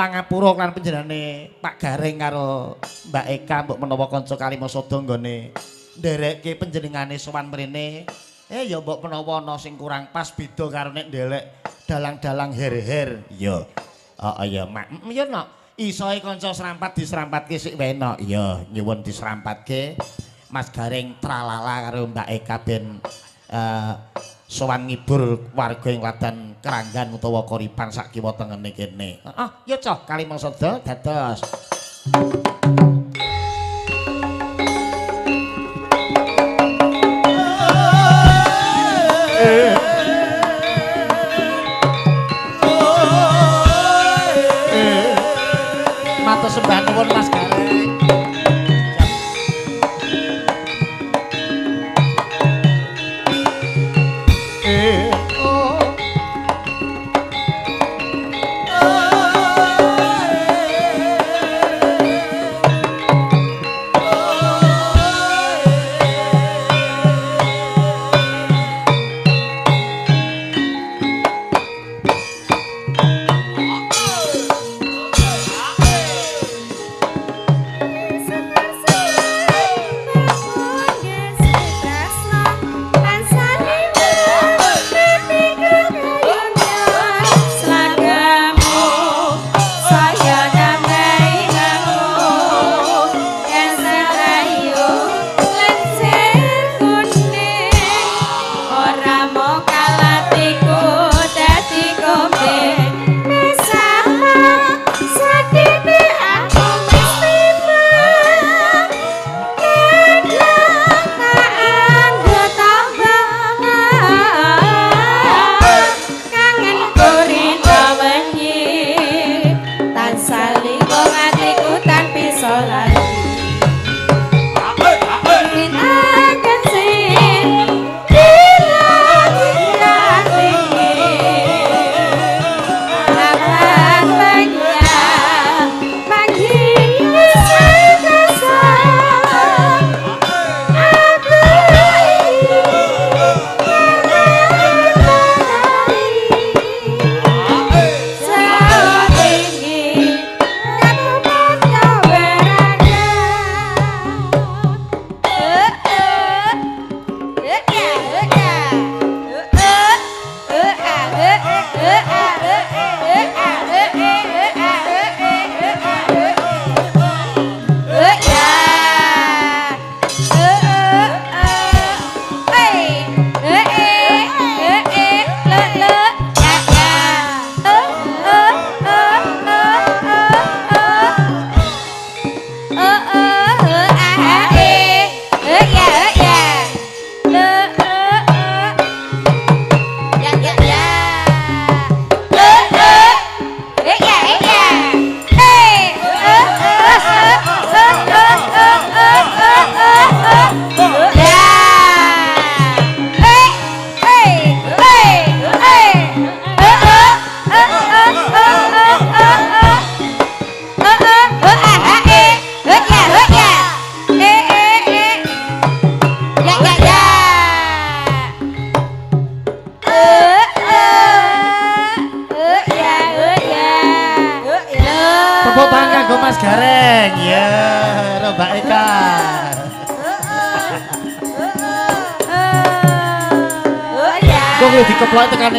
pangapura lan panjenengane Pak Gareng karo Mbak Eka mbok menawa kanca Kalimasada nggone nderekke panjenengane sowan mrene. Ya mbok menawa ana sing kurang pas beda karo nek ndelek dalang-dalang her-her. Iya. Heeh ya, Mak. Ya nok. Isoe kanca serampat diserampatke sik wae nok. Iya, nyuwun diserampatke. Mas Gareng tralala karo Mbak Eka ben sowan ngibur warga ing Ladan Keranggan utawa Koripan sak kiwa tengene kene. Heeh, ya cah Kalimasada dados. Matur sembah nuwun Mas Gareng.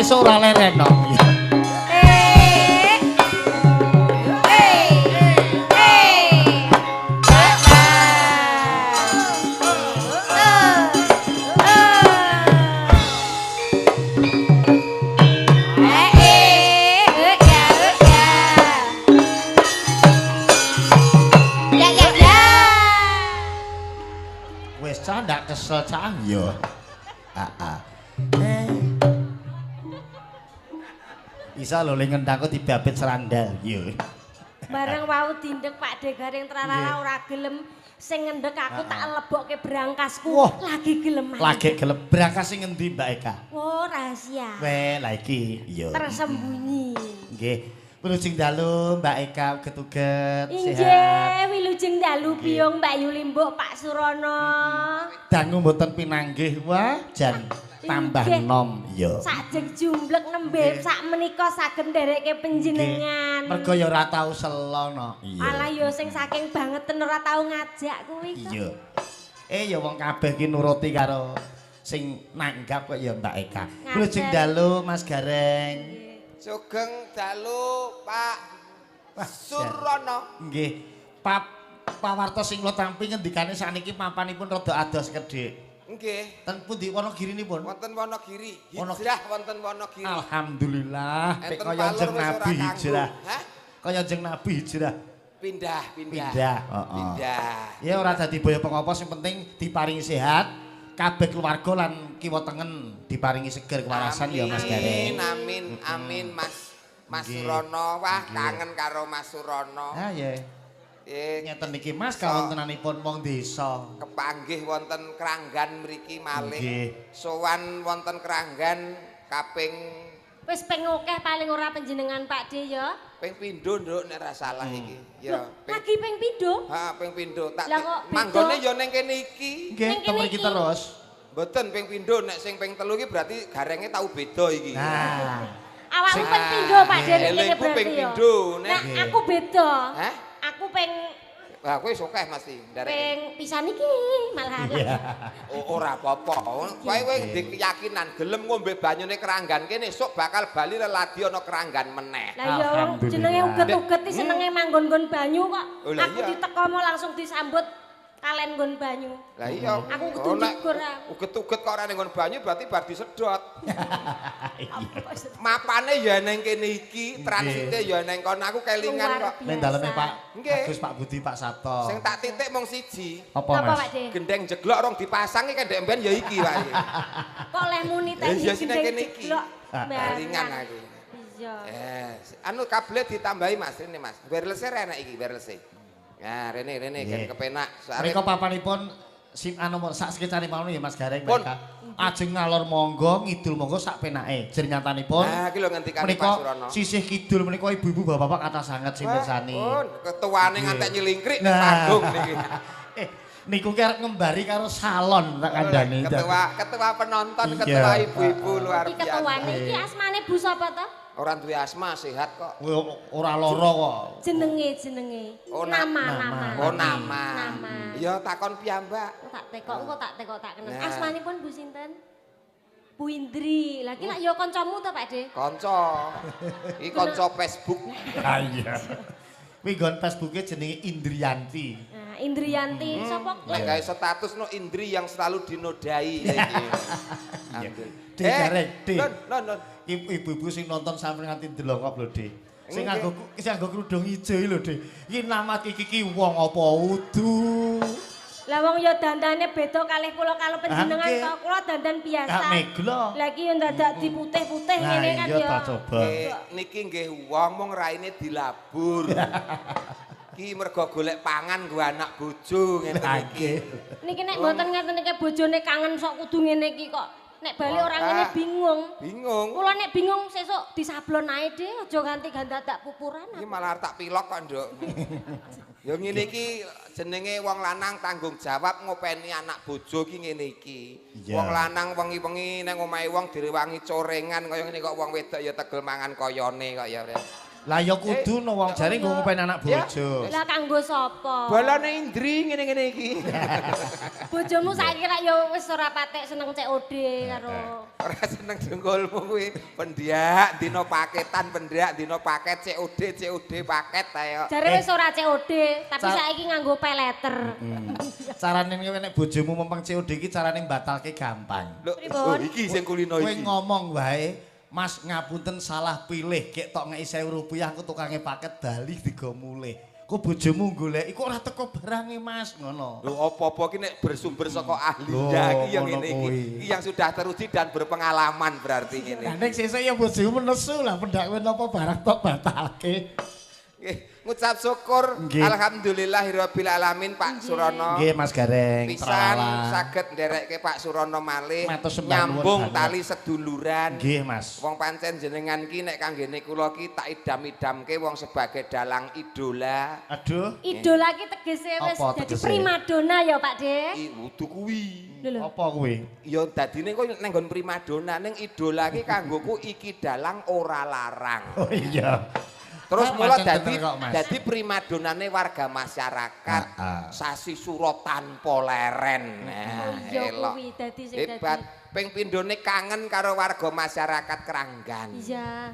Esuk ora leren no. Wis cah ndak kesel cah yo. Heeh. Bisa lho le ngendangku dibabit serandal. Iya. Bareng wau dindek Pak De Gareng tralala ora gelem sing ngendek aku tak lebokke brangkasku. Wah, lagi gelem. Lagi gelem. Brangkas sing ngendi Mbak Eka? Oh, rahasia. Weh, lah iki. Iya. Tersembunyi. Nggih. Wilujeng dalu Mbak Eka uget-uget sehat. Inggih, wilujeng dalu Biyong Mbak Yulimbuk Pak Surono. Dangu mboten pinanggih wah jan. tambah nom. Iya. Sajeng jumblek nembe sak menika saged ndereke panjenengan. Mergo ya ora tau selo no. Iya. Alah ya sing saking bangeten ora tau ngajak kuwi kok. Iya. Ya wong kabeh ki nuruti karo sing nanggap kok ya Mbak Eka. Wilujeng dalu Mas Gareng. Sugeng dalu Pak Surono. Nggih. Pawartos sing kula tampi ngendikane sakniki papanipun rada ados kedhik. Nggih. Ten pundi Wonogirinipun? Wonten Wonogiri. Hijrah wonten Wonogiri. Alhamdulillah. Nek kaya Kanjeng Nabi hijrah. Hah? Kaya Kanjeng Nabi hijrah. Pindah. Pindah. Heeh. Pindah. Ya ora dadi boyo pengopo sing penting diparingi sehat. Kabeh keluarga lan kiwa tengen diparingi seger kewarasan ya Mas Gareng. Amin amin Mas Mas Surono. Wah kangen karo Mas Surono. Ha iya. Ngeten niki Mas kawontenanipun wong desa. Kepanggih wonten Kranggan mriki malih. Sowan wonten Kranggan kaping wis ping akeh paling ora panjenengan Pak D ya. Ping pindho nduk nek ora salah iki. Ya, lagi ping pindho? Heeh, ping pindho. Tak manggone ya ning kene iki. Nggih, teng mriki terus. Mboten ping pindho nek sing ping telu iki berarti garenge tau beda iki. Nah. Awakmu ping pindho Pak D ning kene berarti ya. Nek aku beda. Hah? Aku ping Lah kowe wis akeh mesti ndereke. Ping pisan iki malah. Ora apa-apa. Kowe kowe ndek keyakinan gelem ngombe banyune Kranggan kene esuk bakal bali leladi ana Kranggan meneh. Lah iya wong jenenge uget-uget iki senenge manggon-nggon banyu kok. Aku diteko langsung disambut kalen nggon banyu. Lah iya. Aku kudu nyegur aku. Uget-uget kok ora ning nggon banyu berarti bar disedot. Mapane ya ning kene iki, transite ya ning kono aku kelingan kok. Ning daleme Pak Agus, Pak Budi, Pak Sabto. Sing tak titik mung siji. Apa Mas? Gendeng jeglok rong dipasang iki ndek mben ya iki Pak. Kok leh muni ta gendeng jeglok. Kelingan aku. Iya. Anu kabel ditambahi Mas rene Mas. Wireless-e enak iki wireless-e. Nah, rene gen kepenak. Mereka papanipun sim anu sak sekecane mawon ya Mas Gareng mereka. Ajeng ngalor monggo, ngidul monggo sak penake. Jer nyatanipun. Nah, iki lho ngendikane Pak Surono. Sisih kidul menika ibu-ibu bapak-bapak kathah sanget sing mirsani. Pun, ketuane ngantek nyelingkrik ning panggung niki. Niku ki arep ngembari karo salon tak kandhani. Ketua penonton, ketua ibu-ibu luar biasa. Iki ketuane iki asmane Bu sapa to? Ora duwe asma, sehat kok. Ora lara kok. Jenenge. Nama. Oh, nama. Ya takon piyambak. Tak tekok engko tak tekok tak kenal. Asmanipun Bu sinten? Bu Indri. Lah iki lak ya kancamu to, Pak De? Kanca. Iki kanca Facebook. Ha iya. Kuwi nggon Facebooke jenenge Indriyanti. Nah, Indriyanti sapa? Nek gawe status no Indri yang selalu dinodai iki. D Gareng, D. Non. Ibu-ibu sing nonton sampe nganti ndelok lho, D. Sing nganggo kerudung ijo iki lho, D. Iki nama iki ki wong apa udu? Lah wong ya dandane beda kalih kula karo panjenengan to. Kula dandan biasa. Gak meglo. Lah iki ya dadak diputih-putih ngene kan ya. Iya ta coba. Niki nggih wong mung raine dilabur. Ki mergo golek pangan nggo anak bojo ngeten iki. Niki nek mboten ngeten iki bojone kangen sok kudu ngene iki kok. Nek bali orang ngene bingung. Bingung. Kula nek bingung sesuk disablon ae Dik, aja ganti gandadak pupuran. Iki malah tak pilok kok, Nduk. Ya ngene iki jenenge wong lanang tanggung jawab ngopeni anak bojo ki ngene iki. Wong lanang wengi-wengi nang omahe wong direwangi corengan kaya ngene kok wong wedok ya tegel mangan koyone kok ya. Lah ya kudu no wong jare nggo ngopeni anak bojo. Lah kanggo sapa? Bolone Indri ngene-ngene iki. Bojomu saiki lak ya wis ora patek seneng COD karo. Ora seneng dengkulmu kuwi. Pendiak dina paketan, pendiak dina paket COD COD paket ayo. Jare wis ora COD, tapi saiki nganggo pay letter. Carane nek bojomu mempeng COD iki carane mbatalke gampang. Lho, iki sing kulino iki. Kowe ngomong wae Mas ngapunten salah pilih, gek tok ngeki 1000 rupiah aku tukange paket bali digo mulih. Ku bojomu goleki kok ora teko barange Mas ngono. Lho apa-apa iki nek bersumber saka ahlinya iki yang ngene iki. Iki yang sudah teruji dan berpengalaman berarti ngene. Lah nek sesuk ya bojomu nesu lah pendak kowe napa barang tok batalke. Nggih, Ngucap syukur alhamdulillahirabbil alamin Pak Surono. Nggih Mas Gareng. Pisan saged nderekke Pak Surono malih nyambung tali seduluran. Nggih Mas. Wong pancen jenengan ki nek kanggene kula ki tak idam-idamke wong sebagai dalang idola. Aduh. Idola ki tegese wis dadi primadona ya Pak De. Kudu kuwi. Apa kuwi? Ya dadine kok nang nggon primadona ning idola ki kanggoku iki dalang ora larang. Oh iya. Terus mula dadi primadonane warga masyarakat sasi suro tanpa leren. Nah, iya kuwi dadi sing hebat. Ping pindhone kangen karo warga masyarakat Kranggan. Iya.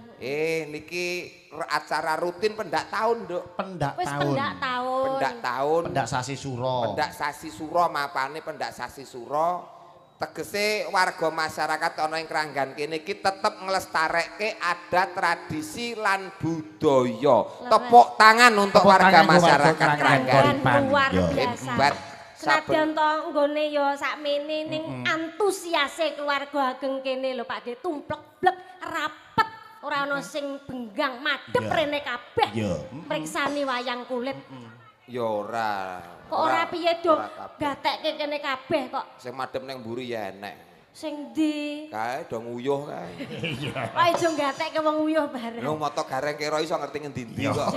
Niki acara rutin pendak tahun, Nduk. Pendak tahun. Pendak tahun. Pendak tahun. Pendak sasi suro. Pendak sasi suro mapane pendak sasi suro. Tegese warga masyarakat ana ing Kranggan kene iki tetep nglestarekke adat tradisi lan budaya. Tepuk tangan untuk tepuk warga tangan masyarakat Kranggan. Luar biasa. Hebat. Senajan to nggone ya sakmene ning antusiase keluarga ageng kene lho Pak De tumplek blek rapet ora ana sing benggang madhep rene kabeh. Mriksani wayang kulit. Ya ora. Kok ora piye do gatekke kene kabeh kok. Sing madhep ning mburi ya enek. Sing ndi? Kae do nguyuh kae. Iya. Kok aja gatekke wong nguyuh bareng. Lho moto Gareng kira iso ngerti ngendi-endi kok.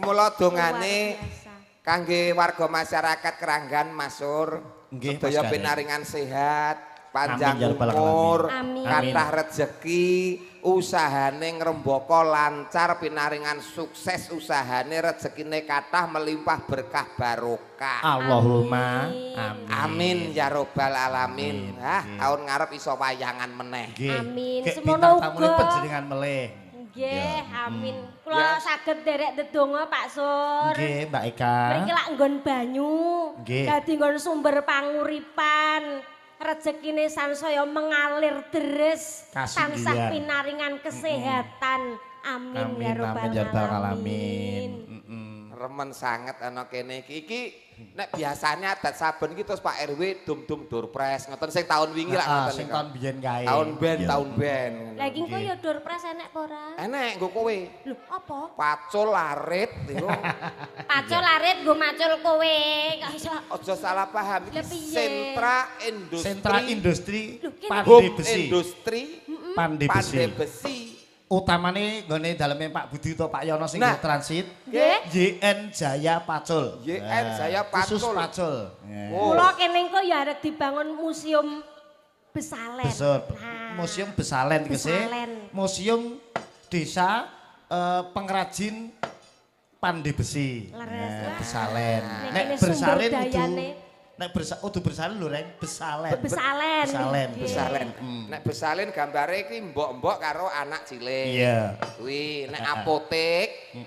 Mula Mula dongane kangge warga masyarakat Kranggan Mas Sur, sedaya pinaringan sehat, panjang umur, kathah rejeki, usahane ngrembaka lancar, pinaringan sukses usahane, rezekine kathah melimpah berkah barokah. Allahumma amin. Amin ya robbal alamin. Hah, taun ngarep iso wayangan meneh. Amin. Semono uga panjenengan melih. Nggih, amin. Kula saged nderek ndedonga Pak Sur. Nggih, Mbak Eka. Mriki lak nggon banyu, dadi nggon sumber panguripan. Rezekine sansaya mengalir deres, tansah pinaringan kesehatan. Amin ya robbal alamin. Remen sanget ana kene iki. Iki nek biasane adat saben iki terus Pak RW dum-dum doorpress ngoten sing taun wingi lak ngoten. Sing taun biyen kae. Taun ben, taun ben. Lah iki engko ya doorpress enek apa ora? Enek nggo kowe. Lho, apa? Pacul larit iku. Pacul larit nggo macul kowe. Kok iso? Aja salah paham iki sentra industri. Sentra industri pande besi. Industri pande besi. Pande besi. Utamane nggone daleme Pak Budi utawa Pak Yono sing transit. YN Jaya Pacul. YN Jaya Pacul. Khusus Pacul. Mula kene engko ya arep dibangun museum Besalen. Museum Besalen tegese. Museum desa pengrajin pande besi. Besalen. Nek bersalin kudu nek kudu bersalin lho Reng, Besalen. Besalen. Besalen. Besalen. Nek besalen gambare iki mbok-mbok karo anak cilik. Iya. Kuwi nek apotek,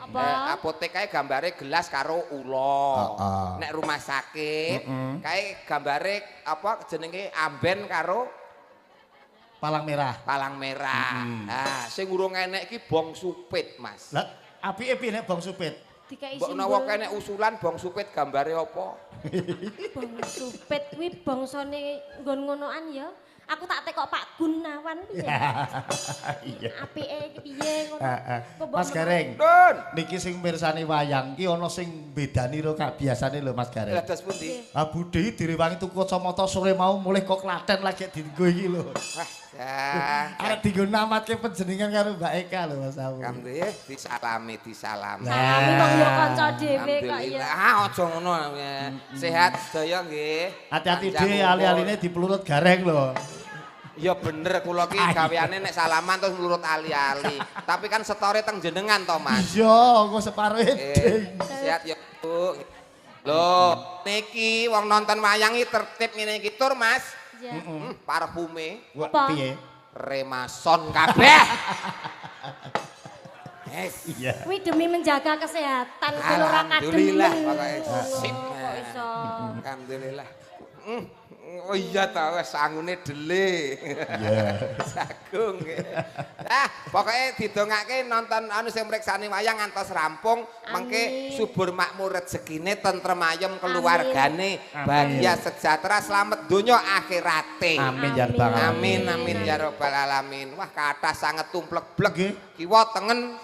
apotek kae gambare gelas karo ula. Nek rumah sakit kae gambare apa jenenge amben karo palang merah. Palang merah. Nah, sing urung enek iki bong supit, Mas. Lah, apike piye nek bong supit? Mbok menawa kene usulan bong supit gambare apa? Bong supit kuwi bangsane nggon ngonoan ya. Aku tak tekok Pak Gunawan piye. Iya. Apike iki piye ngono. Mas Gareng. Niki sing mirsani wayang ki ana sing bedani ro kabiasane lho Mas Gareng. Lah dos pundi? Ah budhe direwangi tuku kacamata sore mau mulih kok Klaten lagi dienggo iki lho. Wah, jan. Arep dienggo namatke panjenengan karo Mbak Eka lho Mas Awu. Alhamdulillah disalami disalami. Salami wong ya kanca dhewe kok ya. Ah aja ngono. Sehat sedaya nggih. Hati-hati dhe ali-aline dipelurut Gareng lho. Ya bener kula ki gaweane nek salaman terus mlurut ali-ali. Tapi kan setore teng jenengan to, Mas. Iya, engko separo eding. Sehat ya, Bu. Lho, niki wong nonton wayang iki tertib ngene iki tur, Mas. Iya. Parfume piye? Remason kabeh. Yes. Iya. Kuwi demi menjaga kesehatan ben ora kademen. Alhamdulillah pokoke sip. Kok iso. Alhamdulillah. Oh iya ta wis sangune dele. Iya. Jagung. Ah, pokoke didongake nonton anu sing mriksani wayang ngantos rampung, mengke subur makmur rezekine, tentrem ayem keluargane, bahagia sejahtera, slamet donya akhirate. Amin ya rabbal alamin. Amin amin ya rabbal alamin. Wah, kathah sanget tumplek-blek. Kiwa tengen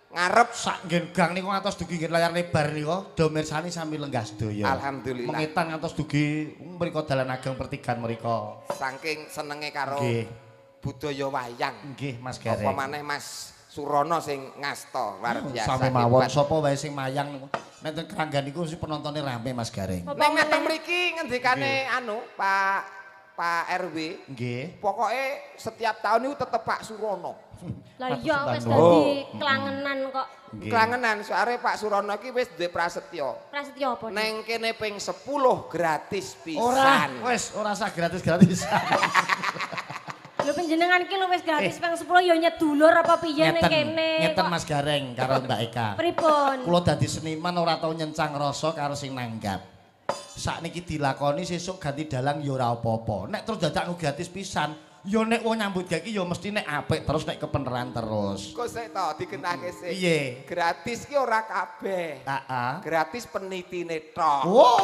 Ngarep sak nggen gang niku ngantos dugi nggen layar lebar niku do mirsani sami lenggah sedaya. Alhamdulillah. Mengetan ngantos dugi mriko dalan ageng pertigan mriko. Saking senenge karo budaya wayang. Nggih Mas Gareng. Apa maneh Mas Surono sing ngasta luar biasa. Sami mawon sapa wae sing mayang niku. Nek teng Kranggan niku si penontone rame Mas Gareng. Nek ngateng mriki ngendikane anu Pak RW. Nggih. Pokoke setiap tahun niku tetep Pak Surono. Lah iya wis dadi klangenan kok. Klangenan soalnya Pak Surono iki wis duwe prasetyo. Prasetyo apa? Neng kene ping 10 gratis pisan. Ora, wis ora usah gratis-gratisan. Lho panjenengan iki lho wis gratis ping 10 ya nyedulur apa piye ning kene. Ngeten Mas Gareng karo Mbak Eka. Pripun? Kula dadi seniman ora tau nyencang rasa karo sing nanggap. Sakniki dilakoni sesuk ganti dalang ya ora apa-apa. Nek terus dadak gratis pisan, ya nek wong nyambut gawe iki ya mesti nek apik terus nek kepeneran terus. Kok sik to dikenake sik. Piye? Gratis ki ora kabeh. Heeh. Gratis penitine tok. Wow.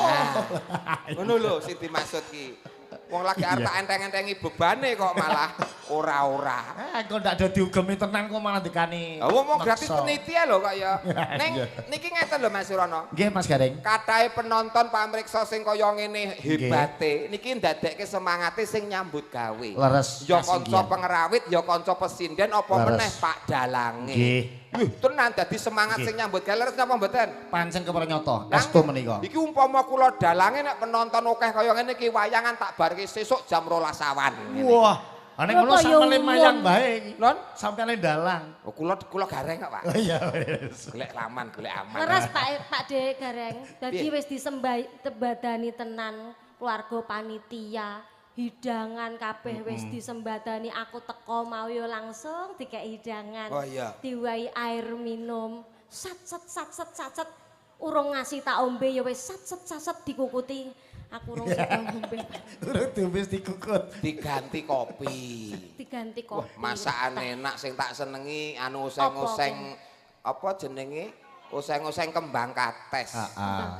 Ngono lho sing dimaksud ki. Wong lagi arep tak enteng-entengi bebane kok malah ora-ora. Kok ndak do diugemi tenan kok malah dikani. Lah wong gratis peniti lho kok ya. Neng niki ngeten lho Mas Surono. Nggih Mas Gareng. Kathahe penonton pamriksa sing kaya ngene hebate niki ndadekke semangate sing nyambut gawe. Leres. Ya kanca pengrawit, ya kanca pesinden apa meneh Pak Dalange. Nggih. Wih, tenan dadi semangat sing nyambut gawe leres napa mboten? Pancen kepranyata, estu menika. Iki umpama kula dalange nek penonton akeh kaya ngene iki wayangan tak barke sesuk jam 12 awan. Wah, nek ngono sampeyan mayang bae iki. Non, sampeyan dalang. Oh, kula Gareng kok, Pak. Oh iya wis. Golek laman, golek aman. Leres Pak De Gareng. Dadi wis disembah tebadani tenan keluarga panitia. Hidangan kabeh wis disembadani, aku teko mau yo langsung dikek hidangan. Oh iya. Diwai air minum. Sat sat sat sat sat sat. Urung ngasih tak ombe ya wis sat sat sat sat dikukuti. Aku urung sida ngombe. Urung diwis dikukut. Diganti kopi. Diganti kopi. Wah, masakan enak sing tak senengi anu oseng-oseng apa jenenge? Oseng-oseng kembang kates.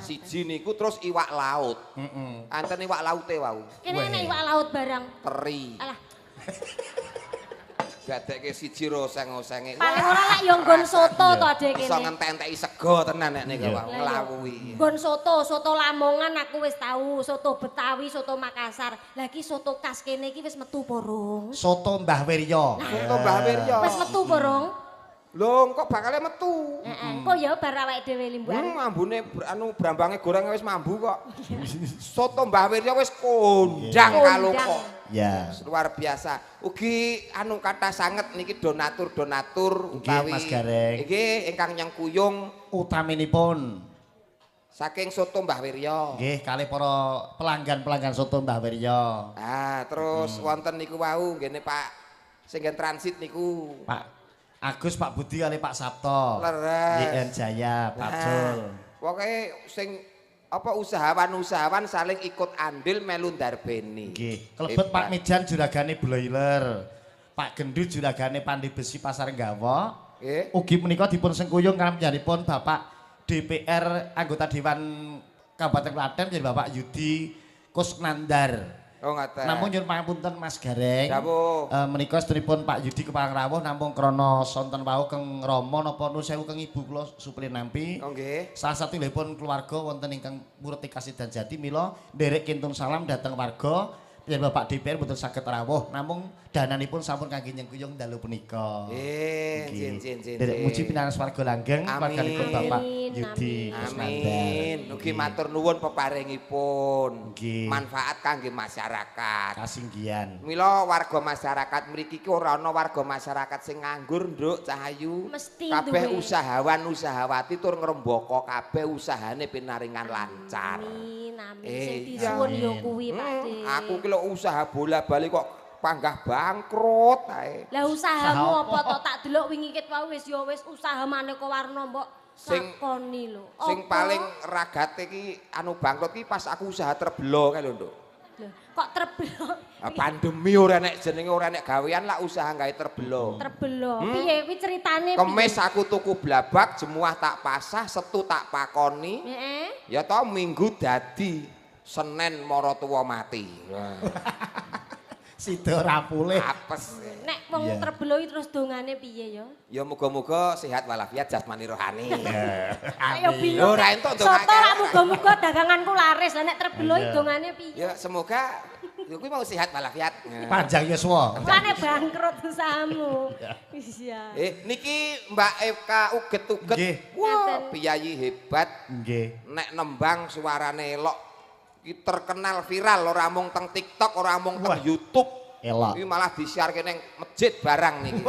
Siji niku terus iwak laut. Anten iwak laute wau. Kene enek iwak laut barang. Teri. Alah. Dadekke siji ro oseng-osenge. Paling ora lek yo nggon soto to adek kene. Iso ngentek-enteki sego tenan nek niku wau nglawuhi. Nggon soto, soto Lamongan aku wis tau, soto Betawi, soto Makassar. Lah iki soto khas kene iki wis metu apa rung? Soto Mbah Wiryo. Soto Mbah Wiryo. Wis metu apa rung? Lho, kok bakale metu? Heeh, engko ya bar awake dhewe limbukan. Mambune anu brambange goreng wis mambu kok. Soto Mbah Wiryo wis kondang kaloka. Ya. Luar biasa. Ugi anu kathah sanget niki donatur-donatur utawi Mas Gareng. Nggih ingkang nyengkuyung utaminipun saking Soto Mbah Wiryo. Nggih, kalih para pelanggan-pelanggan Soto Mbah Wiryo. Ah, terus wonten niku wau nggene Pak sing transit niku. Pak Agus, Pak Budi kali Pak Sabto. Leres. YN Jaya, Pak Jul. Pokoke sing apa usahawan-usahawan saling ikut andil melu ndarbeni. Nggih. Klebet Pak Mijan juragane broiler. Pak Gendu juragane Pandi Besi Pasar Gawok. Nggih. Ugi menika dipun sengkuyung kaliyanipun Bapak DPR anggota Dewan Kabupaten Klaten jadi Bapak Yudi Kusnandar. Oh ngaten. Namung nyuwun pangapunten Mas Gareng. Dawuh. Menika sedheripun Pak Yudi kepareng rawuh namung krana sonten wau keng Rama napa nuwun sewu keng Ibu kula supri nampi. Oh nggih. Salah satunggalipun keluarga wonten ingkang Murti Kasidan Jati mila nderek kintun salam dhateng warga yen Bapak DPR mboten saged rawuh namung dananipun sampun kangge nyengkuyung dalu punika. Nggih, nggih, nggih. Nderek muji pinaras warga langgeng keluarganipun Bapak Yudi Kusnandar. Amin. Ugi matur nuwun peparingipun. Manfaat kangge masyarakat. Kasinggihan. Mila warga masyarakat mriki ki ora ana warga masyarakat sing nganggur, Nduk Cahayu. Kabeh usahawan-usahawati tur ngrembaka kabeh usahane pinaringan lancar. Amin, amin. Sing disuwun ya kuwi, Pak De. Aku ki lho usaha bola-bali kok panggah bangkrut ae. Lah usahamu apa to tak delok wingi ket wae wis ya wis usaha maneka warna mbok lakoni lho. Sing paling ragate ki anu bangkrut ki pas aku usaha terbelo kae lho, Nduk. Lho, kok terbelo? Pandemi ora nek jenenge ora nek gawean lah usaha gawe terbelo. Terbelo. Piye kuwi ceritane? Kemis aku tuku blabak, jemuah tak pasah, setu tak pakoni. Heeh. Ya to minggu dadi Senin maratuwa mati. Sida ora pulih. Apes. Nek wong trebelo iki terus dongane piye ya? Ya muga-muga sehat walafiat jasmani rohani. Ayo bingung. Ora entuk dongake. Soto lak muga-muga daganganku laris. Lah nek trebelo iki dongane piye? Ya semoga ya kuwi mau sehat walafiat. Panjang yuswa. Mulane bangkrut usahamu. Iya. Niki Mbak Eka uget-uget. Wah, piyayi hebat. Nggih. Nek nembang suarane elok. Iki terkenal viral ora mung teng TikTok, ora mung teng YouTube. Elok. Iki malah disiarke ning masjid barang niki.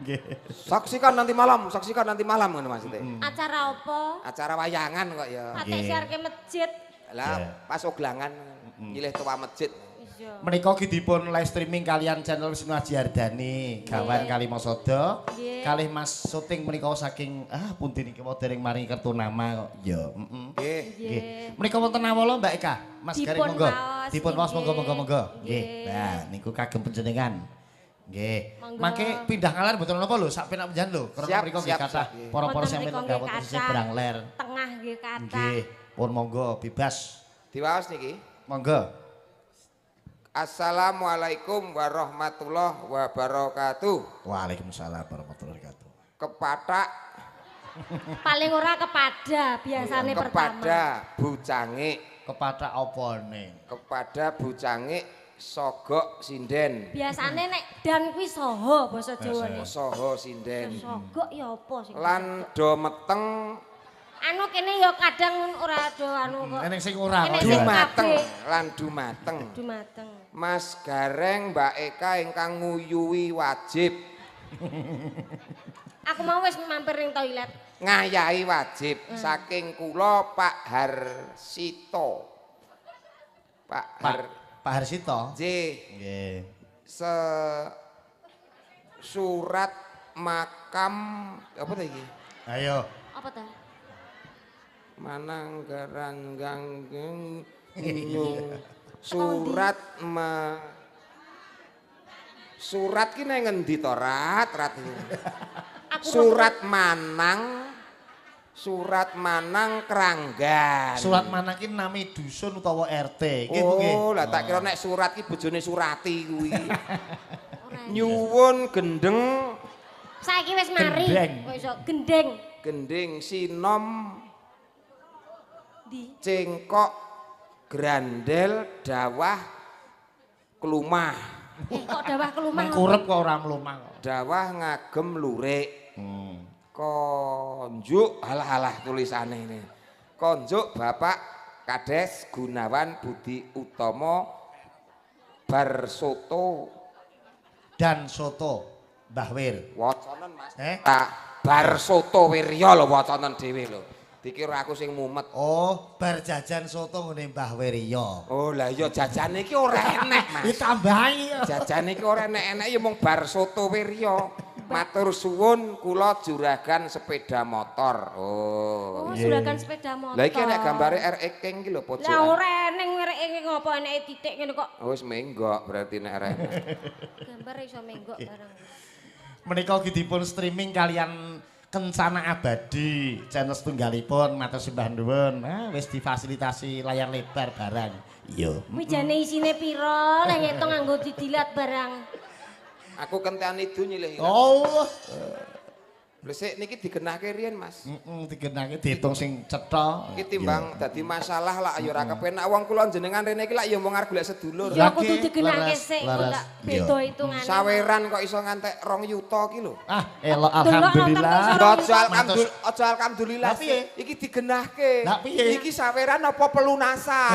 Nggih. Saksikan nanti malam, saksikan nanti malam ngono maksudnya. Acara apa? Acara wayangan kok ya. Ate siarke masjid. Lah pas oglangan nyilih tua masjid. Menika ugi dipun live streaming kalian channel Wisnu Aji Ardani, gawan Kalimosodo. Kalih Mas syuting menika saking pundi niki wau dereng maringi kertu nama kok. Ya, heeh. Nggih. Menika wonten awala Mbak Eka, Mas Gareng monggo. Dipun waos monggo monggo monggo. Nggih. Nah niku kagem panjenengan. Nggih. Mangke pindah ngalar mboten napa lho, sak penak panjenengan lho. Krana mriku nggih kathah para-para sing lenggah wonten sisih berang ler. Tengah nggih kathah. Nggih, pun monggo bebas. Diwaos niki. Monggo. Assalamualaikum warahmatullahi wabarakatuh. Waalaikumsalam warahmatullahi wabarakatuh. Kepatak paling ora kepada biasane pertama. Kepada bucange. Kepada opone? Kepada bucange sogok sinden. Biasane nek dan kuwi soho basa Jawane. Soho sinden. Sogok ya apa sing? Lan do meteng. Anu kene ya kadang ora do anu kok. Eneng sing ora kok. Dumateng lan dumateng. Dumateng. Mas Gareng Mbak Eka ingkang nguyuwi wajib. Aku mau wis mampir ning toilet. Ngayahi wajib saking kula Pak Harsito. Pak Harsito? Nggih. Nggih. Surat makam apa ta iki? Ayo. Apa ta? Manang garanggang surat ma surat ki nang ngendi to rat rat surat manang Kranggan. Surat manang ki nami dusun utawa RT. Nggih Bu nggih. Oh, lah tak kira nek surat ki bojone Surati kuwi. Nyuwun gendeng. Saiki wis mari. Kok iso gendeng. Gendeng sinom cengkok grandel dawah klumah. Kok dawah klumah? Mengkurep kok ora mlumah kok. Dawah ngagem lurik. Konjuk halah-halah tulisane ini. Konjuk Bapak Kades Gunawan Budi Utomo Barsoto dan Soto Mbah Wir. Wacanen Mas. Tak Barsoto Wirya lho wacanen dhewe lho. Dikira aku sing mumet. Oh, bar jajan soto ngene Mbah Wirya. Oh, lah iya jajane iki ora enek, Mas. Ditambahi. Jajane iki ora enek-enek ya mung bar soto Wirya. Matur suwun kula juragan sepeda motor. Oh. Oh, juragan sepeda motor. Lah iki enek gambare RX King iki lho pojokan. Lah ora eneng RX King ngopo eneke titik ngene kok. Oh, wis menggok berarti nek ora enek. Gambar iso menggok barang. Menika ugi dipun streaming kalian Kencana Abadi channel setunggalipun matur sembah nuwun. Nah, wis difasilitasi layar lebar barang. Iya. Kuwi jane isine pira lek ngitung nganggo didilat barang. Aku kentean idu nyilih. Oh. Blesik niki digenahke riyen, Mas. Heeh, digenahke diitung sing cetha. Iki timbang dadi masalah lak ya ora kepenak wong kula jenengan rene iki lak ya mung arep golek sedulur. Ya kudu digenahke sik kok tak beda hitungane. Saweran kok iso ngantek 2 yuta ki lho. Ah, elok alhamdulillah. Aja alhamdulillah. Iki digenahke. Iki saweran apa pelunasan?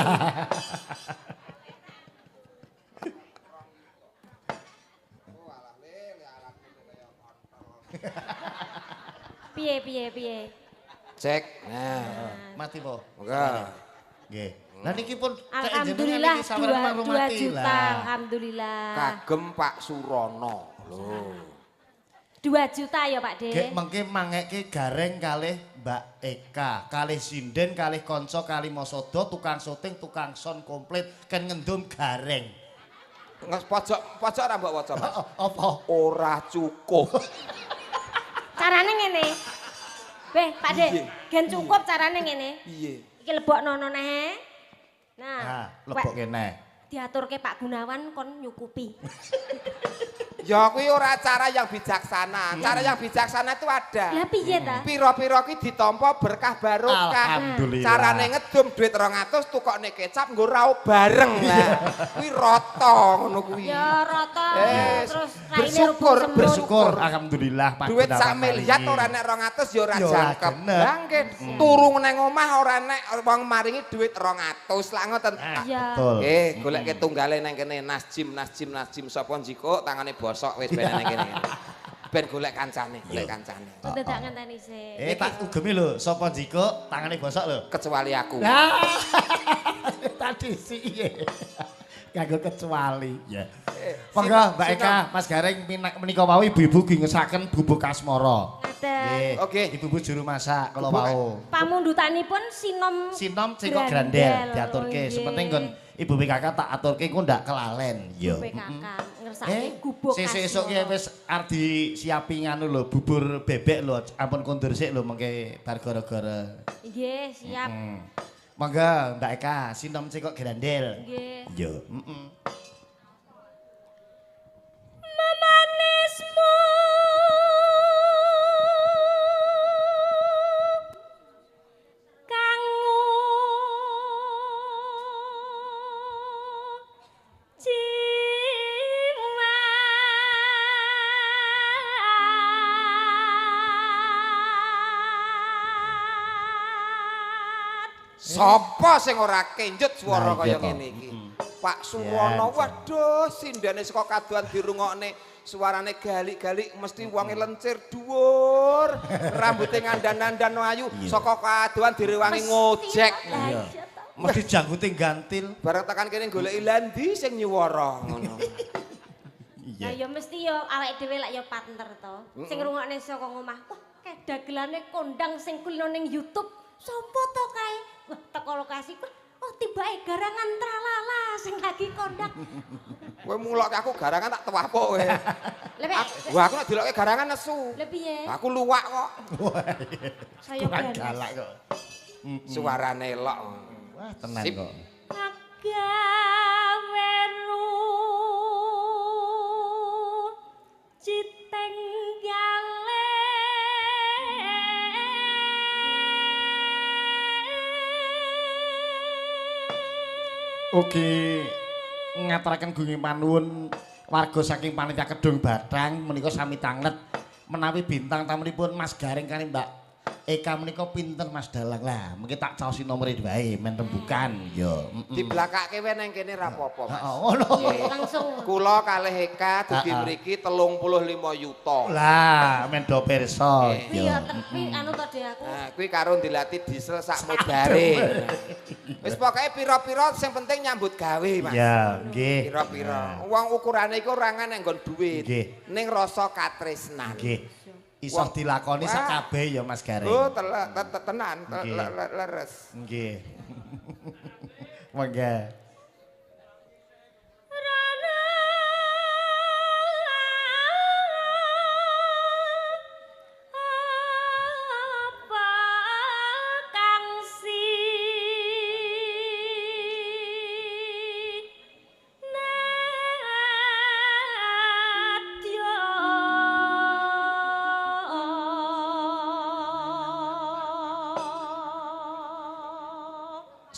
Piye piye piye. Cek. Nah, mati po. Monggo. Nggih. Lah niki pun alhamdulillah 2 juta alhamdulillah. Kagem Pak Surono. Lho. 2 juta ya Pak De. Nggih, mengke mangeke Gareng kalih Mbak Eka, kalih sinden, kalih kanca Kalimosodo, tukang syuting, tukang sound komplit ken ngendum Gareng. Pojok pojok ora mbok waca, Mas. Apa? Ora cukup. Carane ngene. Beh, Pak De, gen cukup carane ngene. Piye? Iki lebokno neh. Nah, lebokke neh. Diaturke Pak Gunawan kon nyukupi. Ya kuwi ora cara yang bijaksana. Cara yang bijaksana itu ada. Lah piye ta? Pira-pira kuwi ditampa berkah barokah. Alhamdulillah. Carane ngedum duit 200 tukokne kecap nggo raup bareng lah. Kuwi rata ngono kuwi. Ya rata terus raine bersyukur, bersyukur alhamdulillah Pak. Duit sak miliar ora nek 200 ya ora jangkep. Lah nggih turu nang omah ora nek wong maringi duit 200 lah ngoten. Betul. Nggih, goleke tunggale nang kene Nasjim Nasjim Nasjim sapa njikuk tangane bosok wis ben nang kene. Ben golek kancane, golek kancane. Dadak ngenteni sik. Tak ugemi lho, sapa njikuk tangane bosok lho. Kecuali aku. Tadi sih iya. Kanggo kecuali. Ya. Monggo Mbak Eka, Mas Gareng menika wau ibu-ibu ngesaken bubuk asmara. Ngaten. Oke. Ibu-ibu juru masak kala wau. Pamundutanipun sinom sinom cekok grandel diaturke. Sepenting nggon Ibu PKK tak aturke engko ndak kelalen. Yo. PKK ngersake gubuk. Sesuk esuk ki wis arep disiapi nganu lho, bubur bebek lho, ampun kondur sik lho mengke bar gara-gara. Nggih, siap. Monggo Mbak Eka, sinom cekok grandel. Nggih. Yo, heeh. Memanismu Sapa sing ora kenjut swara kaya ngene iki? Pak Suwono, waduh sindene saka kadohan dirungokne, suarane galik-galik mesti wonge lencir dhuwur, rambuté ngandan-andan ayu, saka kadohan direwangi ngojek. Mesti janggote gantil. Bareng tekan kene goleki landi sing nyuwara ngono. Lah ya mesti ya awake dhewe lak ya partner to. Sing ngrungokne saka omah, wah kae dagelane kondang sing kulino ning YouTube. Sopo to kae? Wah, teko lokasi. Oh, tibake garangan tralala sing lagi kondang. Kowe mulokke aku garangan tak tewapuk kowe. Lha wah, aku nek dilokke garangan nesu. Lha piye? Aku luwak kok. Saya galak kok. Suarane elok. Wah, tenan kok. Agawe ru citeng gale. Oke, ngaturaken gunging panuwun warga saking panitia Kedung Bathang menika sami tanglet menawi bintang tamunipun Mas Gareng kali Mbak Eka menika pinten Mas Dalang lah, mungkin tak caosi nomere wae men rembukan yo. Diblakake wae nang kene ra apa-apa Mas. Heeh, ngono. Langsung. Kula kalih Eka dugi mriki 35 yuta. Lah, men do pirsa. Iya, tapi anu to de aku. Nah, kuwi karo dilati diesel sak modare. Wis pokoke pira-pira sing penting nyambut gawe Mas. Iya, nggih. Pira-pira. Wong ukurane iku ora nang nggon duit. Ning rasa katresnan. Nggih. Iso dilakoni sak kabeh ya Mas Gareng. Oh, tenan, leres. Nggih. Monggo.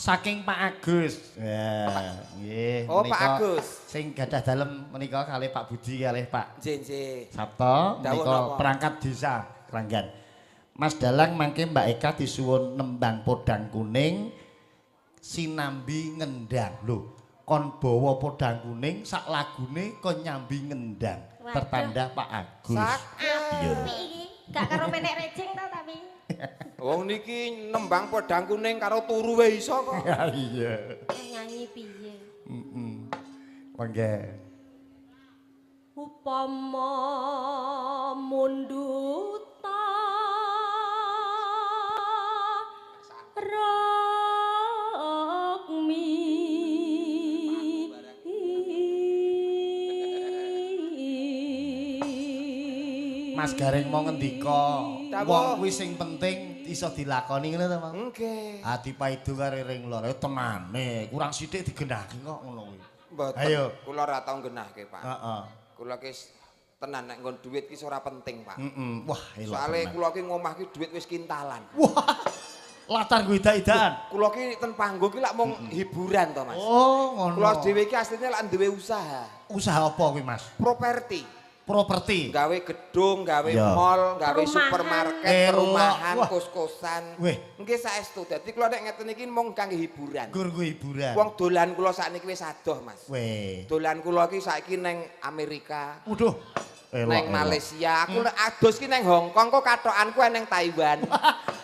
Saking Pak Agus. Ya, nggih. Oh, Pak Agus. Sing gadah dalem menika kalih Pak Budi kalih Pak. Nggih, nggih. Sabto menika perangkat desa Kranggan. Mas Dalang mangke Mbak Eka disuwun nembang podang kuning sinambi ngendang. Lho, kon bawa podang kuning sak lagune kon nyambi ngendang. Waduh. Tertanda Pak Agus. Iya. Iki gak karo menek rejing to tapi. Wong niki nembang podang kuning karo turu wae iso kok. Ya iya. Nyanyi piye? Heeh. Monggo. Upama mundhuta rukmi Mas Gareng mau ngendika, wong kuwi sing penting iso dilakoni ngono to, Mas? Nggih. Adi paido karo ring lor, tenane, kurang sithik digenahke kok ngono kuwi. Mboten. Ayo. Kula ora tau nggenahke, Pak. Heeh. Kula ki tenan nek nggon dhuwit ki ora penting, Pak. Heeh. Wah, elok. Soale kula ki ngomah ki dhuwit wis kintalan. Wah. Latar nggo idak-idakan. Kula ki ten panggung ki lak mung hiburan to, Mas. Oh, ngono. Kula dhewe ki asline lak duwe usaha. Usaha apa kuwi, Mas? Properti. Properti. Gawe gedung, gawe mall, gawe supermarket, perumahan, kos-kosan. Nggih saestu. Dadi kula nek ngeten iki mung kangge hiburan. Nggo hiburan. Wong dolan kula sakniki wis adoh, Mas. Weh. Dolan kula iki saiki neng Amerika. Waduh. Neng Malaysia, aku adus ki neng Hong Kong kok kathokanku neng Taiwan.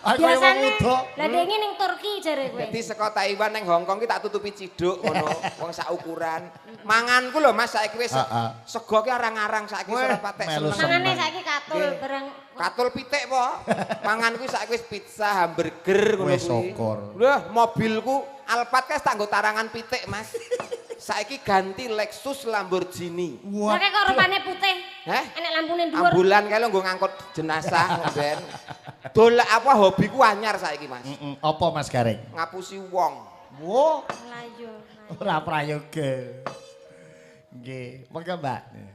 Biasane lah dene ning Turki jare kowe. Dadi saka Taiwan neng Hong Kong ki tak tutupi ciduk ngono, wong sak ukuran. Manganku lho Mas saiki wis sego ki arang-arang saiki ora patek seneng. Mangane saiki katul barang katul pitik po. Manganku saiki wis pizza, hamburger ngono kuwi. Lho, mobilku Alphard kae tak nggo tarangan pitik, Mas. Saiki ganti Lexus Lamborghini. Wah, kok rupane putih. Heh? Enek lampune dhuwur. Ambulan kae lho nggo ngangkut jenazah ben. Dolak apa hobiku anyar saiki, Mas. Heeh. Apa Mas Gareng? Ngapusi wong. Wo. Lah yo. Ora prayoga. Nggih, monggo Mbak.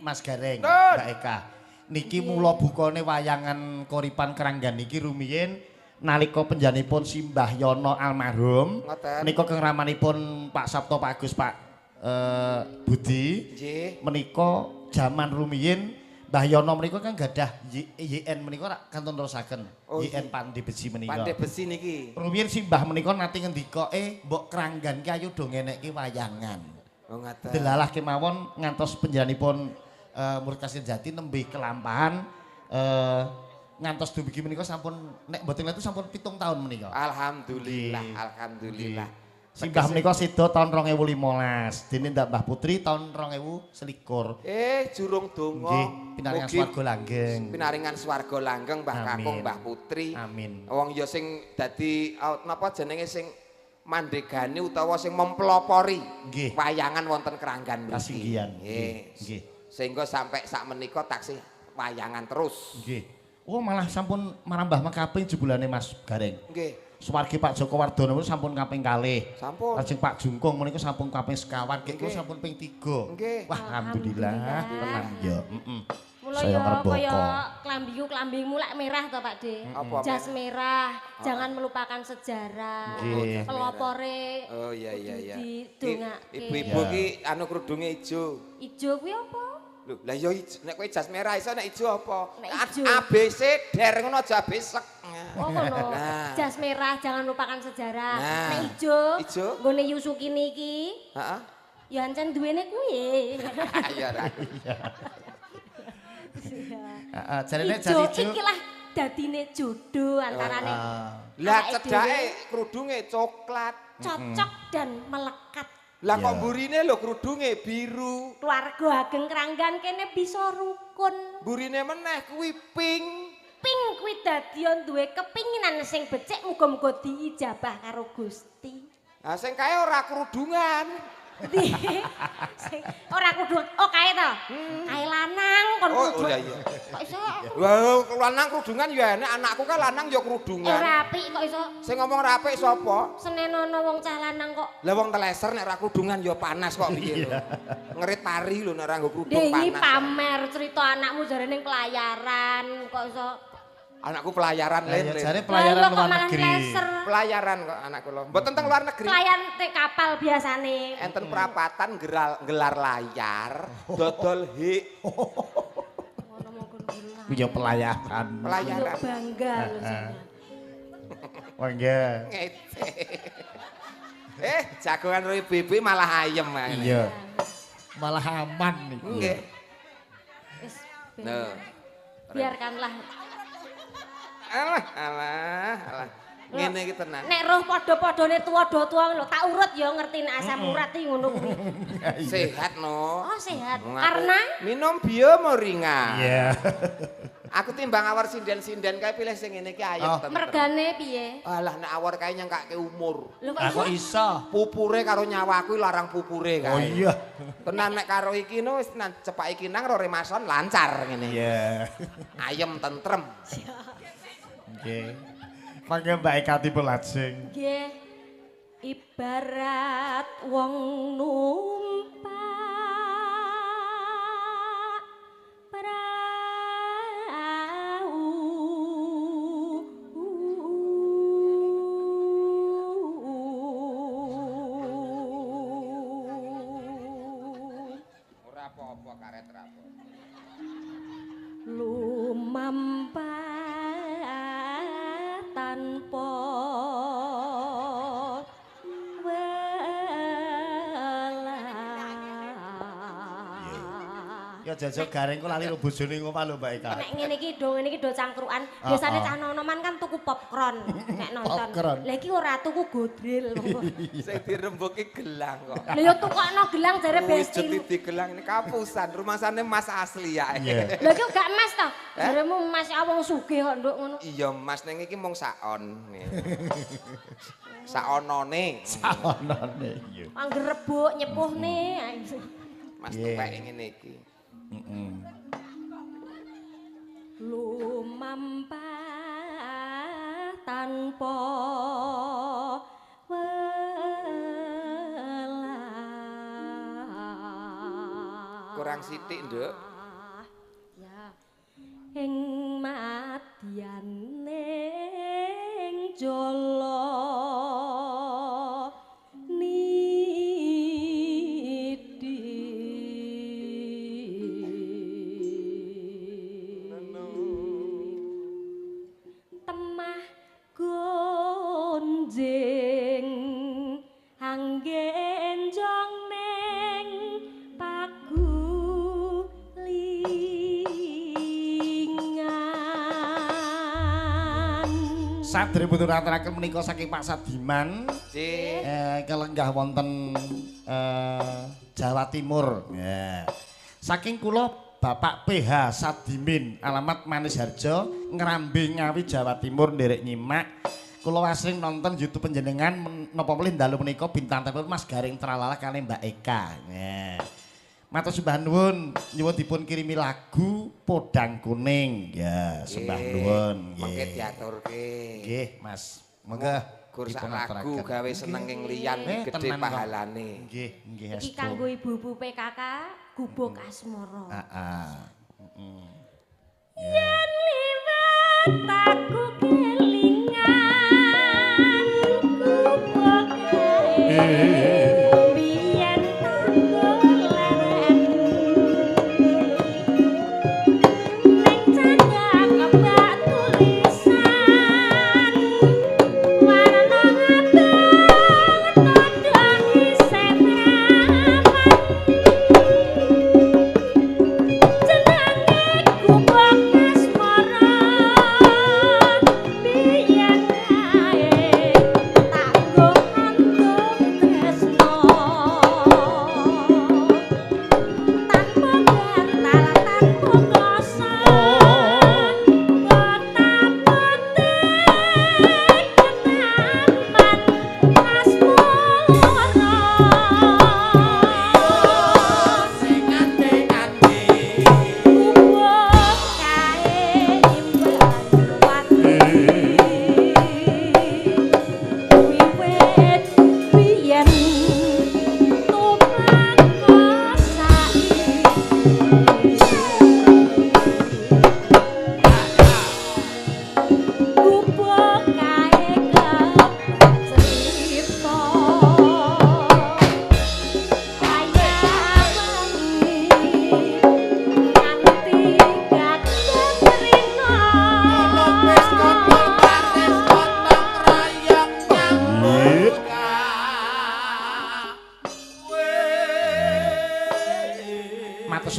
Mas Gareng, Mbak Eka. Niki mula bukane wayangan Koripan Kranggan niki rumiyin nalika penjanipun Simbah Yono almarhum menika keng ramanipun Pak Sabto, Pak Agus, Pak Budi. Menika jaman rumiyin Mbah Yono menika kan gadah YN menika rak kantun terusaken. YN Pande Besi menika. Pande Besi niki. Rumiyin Simbah menika nate ngendika, mbok Kranggan ki ayo do ngenekke wayangan. Oh ngaten. Delalah kemawon ngantos penjanipun Murkasin Jati nembe kelampahan ngantos dumugi menika sampun nek mboten itu sampun 7 tahun menika. Alhamdulillah, alhamdulillah. Simbah menika seda tahun 2015, dene ndak Mbah Putri tahun 2021. Jurung donga. Nggih, pinaringan swarga langgeng. Pinaringan swarga langgeng Mbah Kakung, Mbah Putri. Amin. Wong ya sing dadi napa jenenge sing mandegani utawa sing mempelopori wayangan wonten Kranggan mriki. Kasinggihan. Nggih. Sehingga sampai sak menika taksih wayangan terus. Nggih. Oh malah sampun marambah makaping jebulane Mas Gareng. Nggih. Swargi Pak Joko Wardono sampun kaping kalih. Sampun. Lajeng Pak Jungkung menika sampun kaping sekawan, nggih sampun ping 3. Nggih. Wah, alhamdulillah tenang ya. Heeh. Mula ya kaya klambiku klambimu lek merah to Pak De. Jas merah, jangan melupakan sejarah. Pelopore. Oh iya iya iya. Didongake. Ibu-ibu ki anu kerudunge ijo. Ijo kuwi apa? Lho, lah ya nek kowe jas merah iso nek ijo apa? A B C der ngono aja besek. Oh ngono. Jas merah jangan lupakan sejarah. Nek ijo, nggone Yusuki niki. Heeh. Ya ancen duwene kuwi. Ya ora. Heeh, jarene jas ijo. Iki lah dadine jodoh antarane. Lah cedhake kerudunge coklat. Cocok dan melekat. Lah kok mburine lho kerudunge biru. Keluarga ageng Kranggan kene bisa rukun. Mburine meneh kuwi pink. Pink kuwi dadi duwe kepinginan sing becik muga-muga diijabah karo Gusti. Lah sing kae ora kerudungan. Sing ora kerudungan. Oh kae to. Kae lanang kon kerudungan. Oh iya iya. Kok iso? Lah lanang kerudungan ya enek anakku kan lanang ya kerudungan. Ora apik kok iso. Sing ngomong ora apik sapa? Senen ana wong cah lanang kok. Lah wong teleser nek ora kerudungan ya panas kok piye lho. Ngerit pari lho nek ora nggo kerudung panas. Iki pamer cerita anakmu jare ning pelayaran kok iso. Anakku pelayaran lho. Jare pelayaran luar negeri. Pelayaran kok anakku lho. Mboten teng luar negeri. Pelayaran tek kapal biasane. Enten perapatan gelar layar, dodol hik. Ngono monggo. Kuwi ya pelayaran. Pelayaran. Bangga lho sampean. Oh nggih. Ngece. Jagongan karo ibu-ibu malah ayem. Iya. Malah aman niku. Nggih. Wis. Biarkanlah. Alah, alah, alah. Ngene iki tenan. Nek roh padha-padhane tuwa do tuwa lho, tak urut ya ngerti nek asam urat iki ngono kuwi. Sehat no. Oh, sehat. Karena minum Biomoringa. Iya. Aku timbang awar sinden-sinden kae pilih sing ngene iki ayem tentrem. Mergane piye? Alah nek awar kae nyengkake umur. Lho kok iso? Pupure karo nyawaku larang pupure kae. Oh iya. Tenan nek karo iki no wis tenan cepak iki nang rore mason lancar ngene. Iya. Ayem tentrem. Nggih. Mangke Mbak Eka dipun lajeng. Nggih. Ibarat wong numpak prau. Ora apa-apa karet ra apa. Lumampah tanpa Ya jajal Gareng kok lali ro bojone ngopo lho Mbak Eka. Nek ngene iki do ngene iki do cangkruan. Biasane cah nonoman kan tuku popcorn nek nonton. Lah iki ora tuku godril. Sing dirembuki gelang kok. Lha ya tukokno gelang jare besti. Wis di gelang ini kapusan, rumasane emas asli ya. Lha iki gak emas to? Jaremu emas wong sugih kok nduk ngono. Iya emas ning iki mung saon. Saonone. Saonone iya. Angger rebuk nyepuhne. Mas tuwek ngene iki. Lumampah tanpa welah. Kurang sithik, Nduk. Ya. Ing madyaning jala anggenjong neng pagulingan. Sadèrèngipun aturaken menika saking Pak Sadiman kelenggah wonten Jawa Timur. Saking kula Bapak PH Sadimin, alamat Manisharjo, Ngrambe Ngawi, Jawa Timur, nderek nyimak. Kula asring nonton YouTube panjenengan menapa malih dalu menika bintang tamu Mas Gareng Tralala kalih Mbak Eka. Nggih. Matur sembah nuwun, nyuwun dipun kirimi lagu Podang Kuning. Ya, sembah nuwun. Mangke diaturke. Nggih, Mas. Monggo gur sak lagu gawe senenging liyan gedhe pahalane. Nggih, nggih. Iki kanggo ibu-ibu PKK Gubuk Asmara. Heeh. Heeh. Yen liwat aku kelingan gubuk biyen tanggolan ning cagak kebak tulisan warna abang tandang isih rapat jenenge Gubuk Asmara biyen kae tanggo antuk tresno.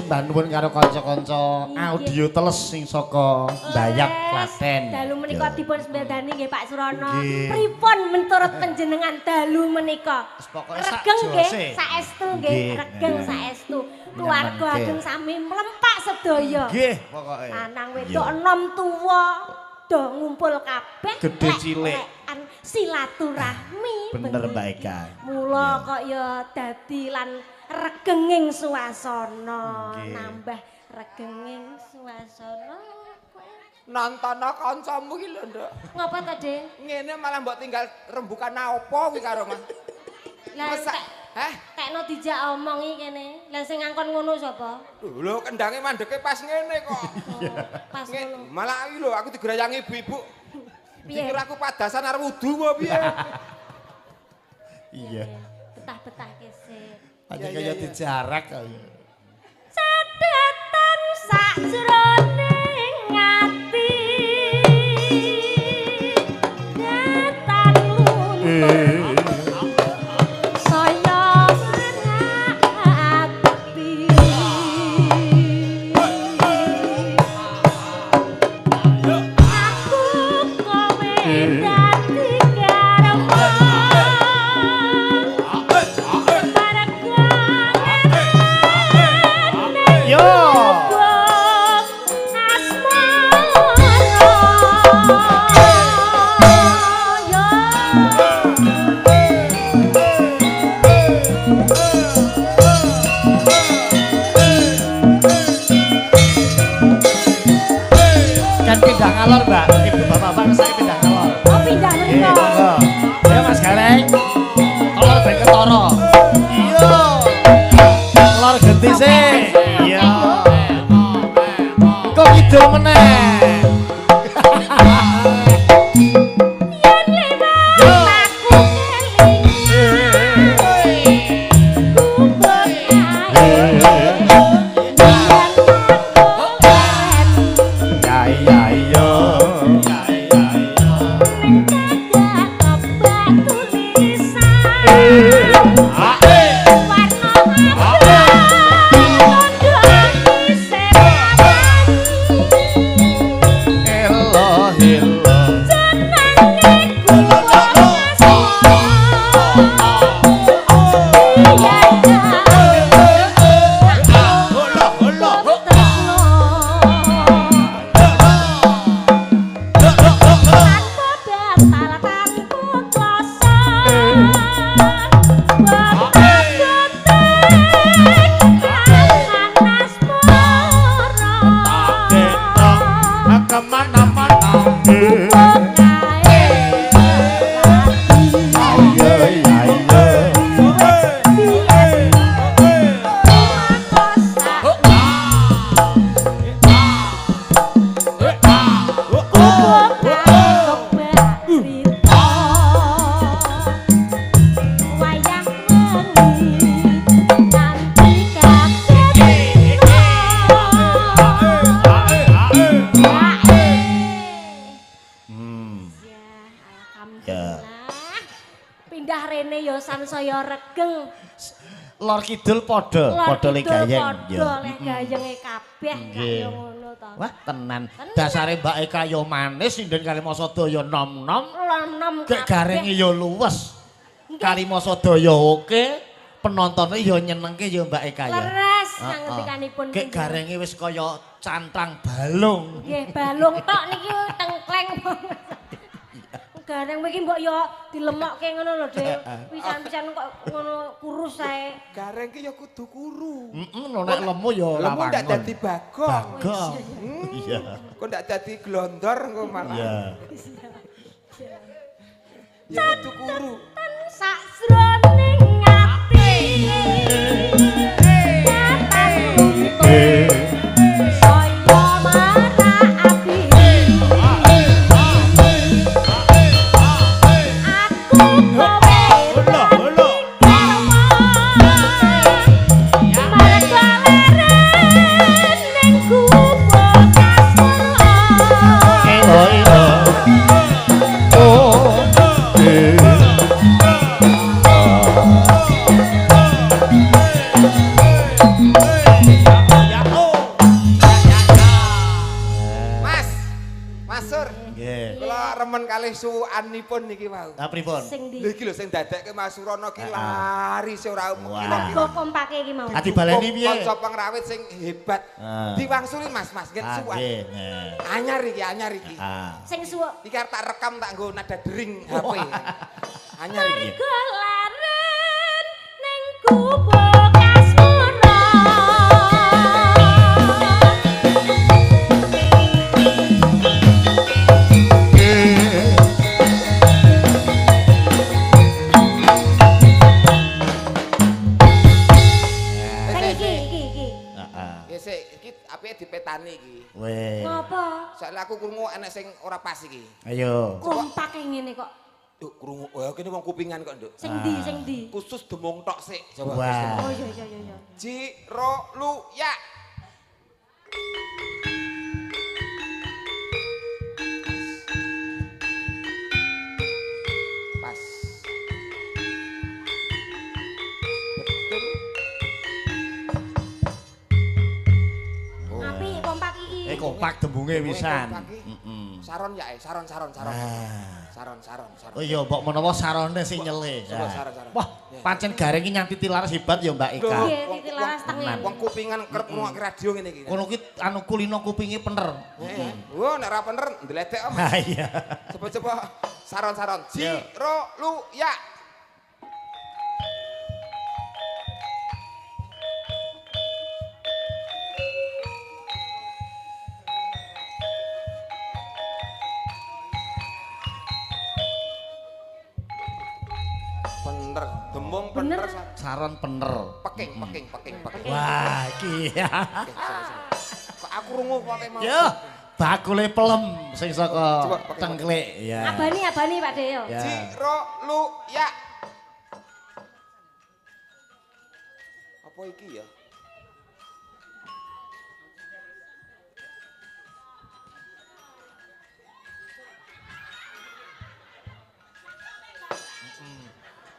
sembah nuwun karo kanca-kanca audio teles sing saka Bayap Klaten. Dalu menika dipun sembadani nggih Pak Surono. Pripun menurut panjenengan dalu menika? Regeng nggih, saestu nggih, regeng saestu. Keluarga ageng sami mlempak sedaya. Nggih, pokoke. Lanang wedok enom tuwa do ngumpul kabeh, gedhe cilik silaturahmi. Bener Mbak Eka. Mula kok ya dadi lan regenging suasana, nambah regenging suasana. Nontono kancamu ki lho, Nduk. Ngapa ta, Dik? Ngene malah mbok tinggal rembukan opo kuwi karo Mas. Lah heh, tekno dijak omong iki kene. Lah sing ngangkon ngono sapa? Lho, kendange mandeke pas ngene kok. Pas ngono. Malah iki lho aku digrayangi ibu-ibu. Dikira aku padasan arep wudu apa piye? Iya. Betah-betah kese. Pancen kaya dijarak kok. Cadatan sakjroning ati. Datan luntur. Saya ati. Aku kowe dadi garwa. Yo. Kan pindah ngalor, Mbak. Ibu bapak-bapak saya pindah ngalor. Oh, pindah mriko. Ayo Mas Gareng. Lor ben ketara. Iya. Lor genti sih. Iya. Kok kidul meneh. Yen lewat aku kelingan. Kubur ae. Ya ya yo. Ya ya yo. Elo elo. Kemana-mana. Ayo ayo. Alhamdulillah. Pindah rene ya sansaya regeng. Lor kidul padha, padha le gayeng. Padha le gayenge kabeh kaya ngono to. Wah, tenan. Dasare Mbak Eka ya manis, sinden Kalimasada ya nom-nom. Nom-nom kabeh. Garenge ya luwes. Kalimasada ya oke, penontone ya nyenengke ya Mbak Eka ya. Leres ngantikanipun. Gek garenge wis kaya cantang balung. Nggih, balung tok niki tengkleng. Gareng iki mbok ya dilemokke ngono lho, Dik. Pisan-pisan kok ngono kurus ae. Gareng ki ya kudu kuru. Heeh, lho nek lemu ya ora lemu ndak dadi bagong. Bagong. Iya. Kok ndak dadi glondor engko malah. Iya. Ya kudu kuru. Sakjroning ati. Datan luntur. Saya marak ati. Oh. remen kalih suwanipun niki wau. Lah pripun? Sing ndi? Lha iki lho sing dadekke Mas Surono ki lari sing ora Mergo kompake iki mau. Ah dibaleni piye? Kanca pengrawit sing hebat. Diwangsuli Mas, Mas nggih suwan. Anyar iki, anyar iki. Sing suwuk. Iki arep tak rekam tak nggo nada dering HP. Anyar iki. Mergo laren ning gubuk kasmara. Sing iki iki iki. Heeh. Ya sik, iki apike dipetani iki. Weh. Ngopo? Soale aku krungu enek sing ora pas iki. Ayo. Kompake ngene kok. Nduk krungu, wah kene wong kupingan kok, Nduk. Sing ndi sing ndi? Khusus demung tok sik. Coba. Wah. Oh iya iya iya iya. Ji ro lu ya. Pas. Betul. Oh. Apik kompak iki. Kompak dembunge pisan. Kompak iki. Saron ya, saron saron saron. Saron saron saron. Oh iya, mbok menawa sarone sing nyele. Coba saron saron. Wah, pancen Gareng iki nyanti tilaras hebat ya Mbak Eka. Nggih, titi laras tengen. Wong kupingan kerep ngrungokke radio ngene iki. Kono ki anu kulino kupinge pener. Heeh. Wah, nek ora pener ndledek om. Ha iya. Coba-coba saron-saron. Ji ro lu ya. Pener, demung pener, saron pener. Peking, peking, peking, peking. Wah, iki. Kok aku rungu pokoke mau. Yo, bakule pelem sing saka cengklik ya. Abani, abani Pak De yo. Ji ro lu ya. Apa iki ya?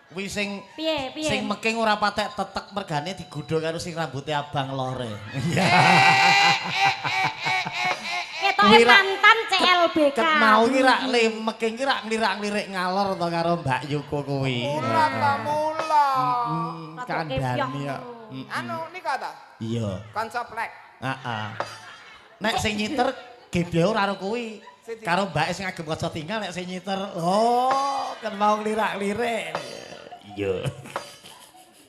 Kuwi sing piye piye sing meking ora patek tetek mergane digodho karo sing rambuté abang lore. Ketoke mantan CLBK. Ket mau iki rak le meking iki rak nglirak-nglirik ngalor to karo Mbak Yuko kuwi. Ora ta mula. Kandhani kok. Anu nika ta? Iya. Kanca plek. Heeh. Nek sing nyiter gebye ora karo kuwi. Karo mbake sing agem kaca tinggal nek sing nyiter. Oh, ket mau nglirak-lirik. Iya.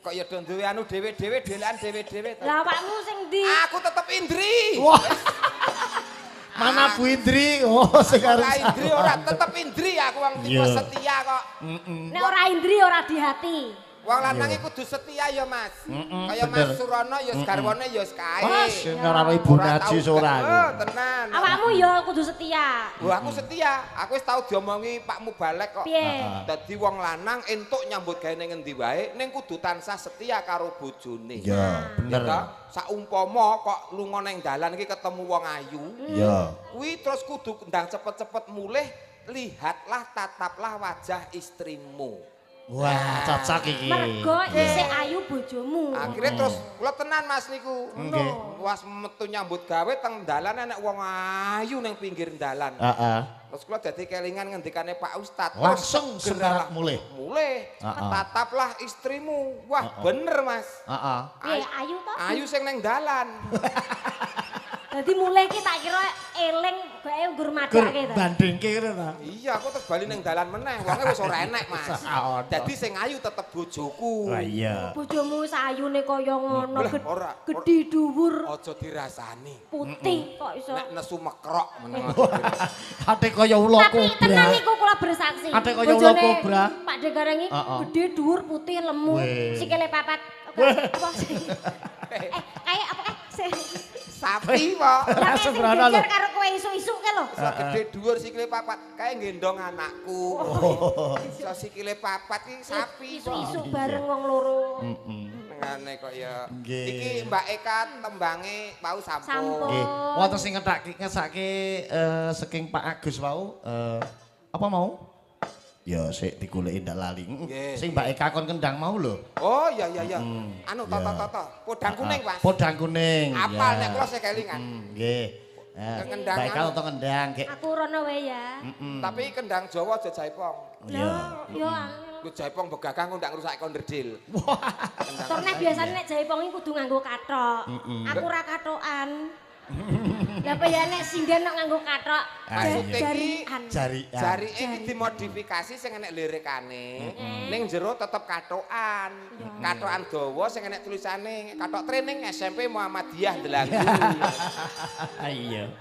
Kok ya do duwe anu dhewe-dhewe, dhewean dhewe-dhewe to. Lah awakmu sing ndi? Aku tetep Indri. Wah. Mana Bu Indri? Oh, sing karo Indri ora, tetep Indri aku wong tipe setia kok. Nek ora Indri ora di hati. Wong lanang iku kudu setia ya, Mas. Kaya Mas Surono ya garwane ya kae. Mas ora karo Ibu Najis ora aku. Oh, tenan. Awakmu ya kudu setia. Wah, aku setia. Aku wis tau diomongi Pak Mubalek kok. Dadi wong lanang entuk nyambut gawe ning endi wae, ning kudu tansah setia karo bojone. Ya, bener. Saumpama kok lunga ning dalan iki ketemu wong ayu. Iya. Kuwi terus kudu ndang cepet-cepet mulih, lihatlah tataplah wajah istrimu. Wah, cocok iki. Mergo isih ayu bojomu. Akhirnya terus kula tenan Mas niku. Nggih. Was metu nyambut gawe teng dalan enek wong ayu ning pinggir dalan. Heeh. Terus kula dadi kelingan ngendikane Pak Ustad. Langsung segera mulih. Mulih. Tataplah istrimu. Wah, bener Mas. Heeh. Piye ayu to? Ayu sing ning dalan. Dadi mulih iki tak kira eling gawe nggur madhake to. Bandingke ngono ta. Iya, aku terus bali ning dalan meneh, wonge wis ora enek, Mas. Dadi sing ayu tetep bojoku. Lah iya. Bojomu sayune kaya ngono, gedhi dhuwur. Aja dirasani. Putih kok iso. Nek nesu mekrok meneng. Ate kaya ula kobra. Tapi tenan niku kula bersaksi. Ate kaya ula kobra. Pak De Gareng iki gedhi dhuwur putih lemu, sikile papat. Apa sih? Kayak apa kae? Sapi kok. Lah sembrono lho. Karo kowe isuk-isuk ke lho. Iso gedhe dhuwur sikile papat, kae nggendong anakku. Iso sikile papat iki sapi. Isuk-isuk bareng wong loro. Ngene kok ya. Iki Mbak Eka tembange wau sampun. Nggih. Wonten sing ngesake saking Pak Agus wau apa mau? Ya sik digoleki ndak lali. Sing Mbak Eka kon kendang mau lho. Oh iya iya iya. Anu toto toto. Podang kuning, Mas. Podang kuning. Apal nek kula sik kelingan. Nggih. Kendang. Mbak Eka nonton kendang gek. Aku rono wae ya. Tapi kendang Jawa aja jaipong. Lho, yo angel. Lu jaipong begagang kok ndak ngrusak konderdil. Tur nek biasane nek jaipong iki kudu nganggo kathok. Aku ora kathokan. Lah apa ya nek sinden nek nganggo kathok jarian. Jarian. Jarike iki dimodifikasi sing enek lirikane. Ning jero tetep kathokan. Kathokan dawa sing enek tulisane kathok training SMP Muhammadiyah Delanggu. Iya.